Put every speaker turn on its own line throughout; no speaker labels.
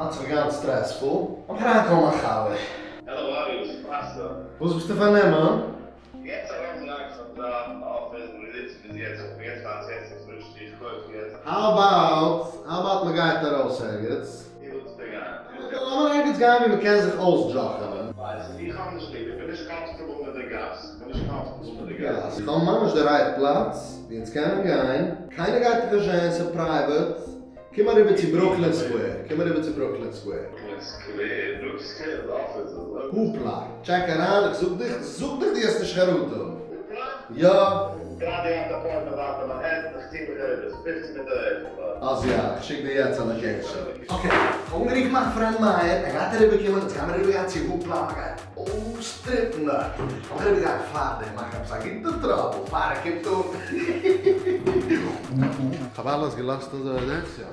מצב גאנץ stressful. לאמיך אריינקאלן מיין חבר.
העלא ארי, וואס מאכסטו?
וואס ביסטו פארנומען?
יעצט ארויסגעגאנגען פון דיין אפיס וואו דו זיצט ביז יעצט, איך בין יעצט פאר א צענטער פריש צו איך קויף יעצט.
How about, how about מ'גייט ארויס ערגעץ?
ווי ווילסטו גיין?
לאמיר ערגעץ גיין ווי מ'קען זיך אויסדזשאכענען.
ווייס איך, איך האב נישט ליב, איך בין נישט comfortable מיט די גאס, איך בין נישט comfortable מיט די גאס.
איך האב ממש די right פלאץ ווי אונז קענען גיין, קיינער גייט דיך נישט זעהן, ס'איז private, קום אריבער צו ברוקלין סקווער, קום אריבער צו ברוקלין סקווער.
ברוקלין סקווער? ברוקלין סקווער איז אפיס אזוי?
הופלא, check אריין, איך זאג דיך, זאג דיך דו האסט נישט חרטה.
הופלא?
יא.
גראדע געהאט appointment דארט אין מאנהעטן, איך צי מיך אריבער, ס'איז פופצן מינוט אוועק פון דארט.
אז יא, איך שיק דיר יעצט א location. Okay, איך האב אנגערופן מיין friend מאיר, ער גייט אריבער קומען, אונז גיימער אריבער גיין צו הופלא, מען גייט אויסטריפן דארט. לאמיך אריבער גיין פארדעם, מאכן עפעס א גוטע trouble פאר ער קומט אן. כ'האב אלעס געלאזט אזוי דאס יא.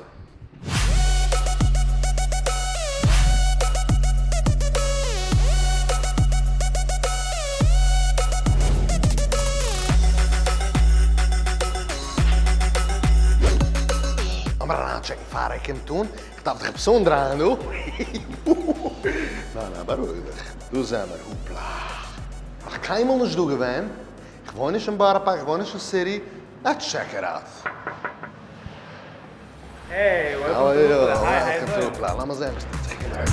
לאמיר אריינטשעקן פאר ער קומט אן, כ'דארף דיך עפעס אנדרייען דא. ניין ניין בארואיג דיך, דא זעמער, הופלא. נאך קיינמאל נישט דא געווען, כ'וואוין נישט אין בארא פארק, כ'וואוין נישט אין city, let's check it out.
Hey, welcome to הופלא. Hi,
welcome to הופלא. לאמיר זען וואס טוט זיך דא.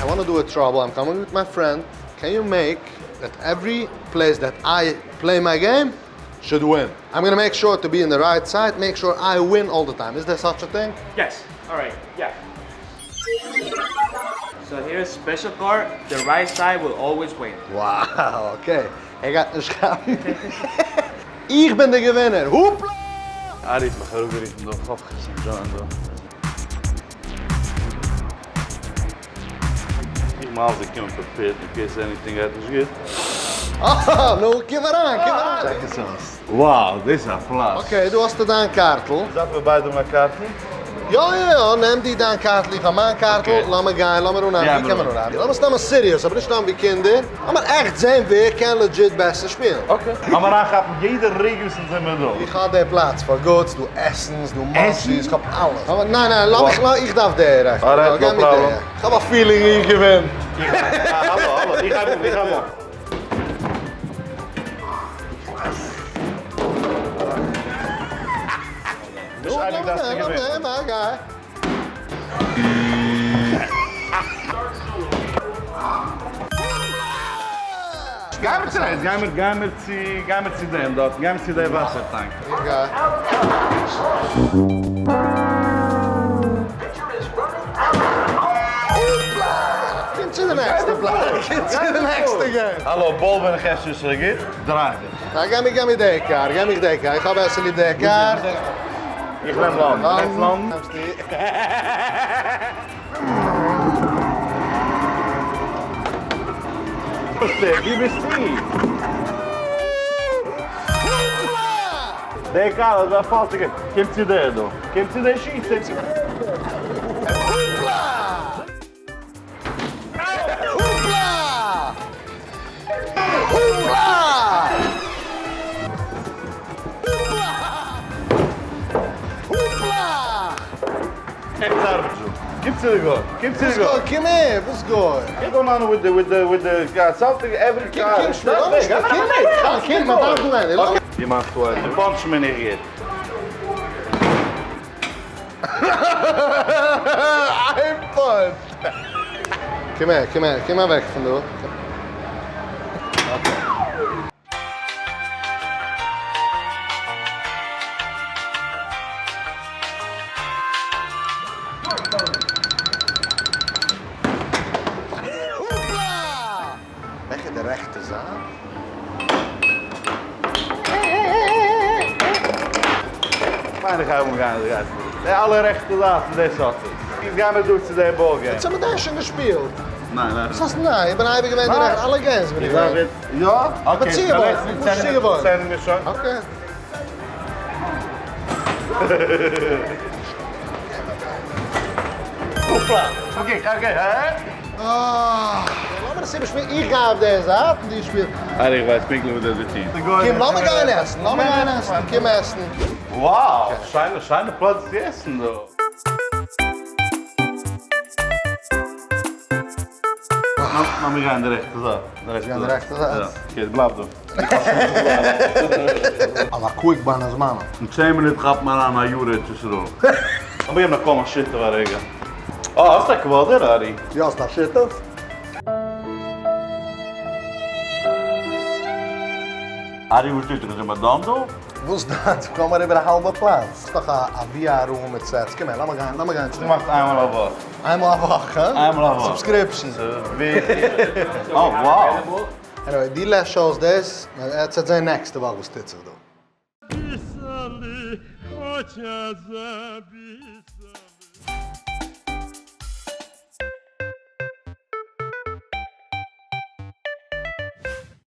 I wanna do a trouble, I'm coming with my friend, can you make that every place that I play my game should win? I'm gonna make sure to be in the right side, make sure I win all the time. Is there such a thing?
Yes. Alright, yeah. So here's special card. The right side will always win.
Wow, okay. ער גייט נישט כאפן. איך בין דער געווינער! הופלא!
ארי האט מיך אראפגערופן דא, כ'האף כ'עס enjoy ען דא. איך מיין זיי קומען prepared in case anything גייט נישט גוט.
אה, נו, קום אריין, קום אריין.
Check עס אויס. Wow, דאס איז א פלאץ.
Okay, דא האסטו דיין קארטל.
דארף מיר ביידע האבן א קארטל?
יא יא יא, נעם דיר דיין קארטל, איך האב מיין קארטל, לאמיר גיין, לאמיר אנהייבן, ווי קען מען אנהייבן? לאמיר סתם א serious, אבער נישט סתם ווי קינדער, לאמיר עכט זען ווער קען legit בעסער שפילן.
Okay, לאמיר אריינכאפן יעדע רגע וואס אונז זעמיר דא.
איך האב די פלאץ פאר גוטס, ס'דא עסן, ס'דא munchies, איך האב אלעס. ניין ניין, לאמיך, איך דארף די רעכט.
Alright, no problem.
איך האב א feeling איך געווין.
האלא האלא, איך הייב אן, איך הייב אן. נישט אייביג דארפסטו געווינען. גיימיר צו רעכטס, גיימיר גיימיר צו גיימיר צו דעם דארט, גיימיר צו די וואסער טאנק.
קום צו די נעקסטע פלאץ, קום צו די נעקסטע game.
האלא, ball בין איך אפשר נישט אזוי גוט, דריי דיך.
גיי גיב מיר גיב מיר די קאר, גיב מיך די קאר, איך האב בעסער ליב די קאר.
איך נעם לאנדאן, נעמסט לאנדאן? ווי ביסטו? די קאר איז א פאלטיגע, קום צו דער דא, קום צו דער שיס.
הופלא! הופלא! הופלא!
עפעס ארבעט נישט דא. קום צו די goal. קום צו די goal.
וואס goal? קום אהער, וואס goal?
What's going on with the with the with the car? Something every car.
קום קום שפיל, קום קום, מ'דארף דא איינער.
ווי מאכסטו עס? דו punch מיר נישט גוט.
איין punch! קום אהער, קום אהער, קום אוועק פון דא. וועלכע איז די רעכטע זייט?
כ'מיין איך הייב אן גיין אזוי גייט די אלע רעכטע זייטן דאס האט עס. יעצט גיימער דא צו די ball game.
יעצט האבן מיר דאס שוין געשפילט.
ניין ניין.
וואס הייסט ניין? איך בין אייביג געווען די רעכטע, אלע games בין איך געווען.
יא?
Okay. צוגעוואוינט.
צענען מיר שוין.
Okay. Okay,
okay.
אה. פאר די סיבה שפיל איך גיי אויף די זייט און דו שפילסט.
ארי איך ווייס פונקטליך וואס דו האסט געטון.
קום לאמיר גיין עסן, לאמיר גיין עסן, קום עסן.
Wow, שיינע שיינע פלאץ צו עסן דא. לאמיר גיין די רעכטע זייט.
גיין די רעכטע זייט?
יא. Okay, בלייב דא.
אבער quick בין הזמנים.
אין צען מינוט כאפט מען אריין א יאר ארץ ישראל. לאמיר געבן א call מיין שותף א רגע. אה, האסט א quarter ארי?
יא, האסט א שותף?
ארי וואס טוט זיך? זעמער done דא?
וואס done? קום אריבער א האלבע פלאץ. ס'איז דאך א VR room מיט sets. קום הער, לאמיר גיין, לאמיר גיין צו.
דו מאכסט איינמאל א וואך.
איינמאל א וואך, הא?
איינמאל א וואך.
Subscription.
Oh wow.
Anyway, דו לעש אויס דאס, עטס וועט זען נעקסטע וואך וואס טוט זיך דא.
Писали, хотя записали.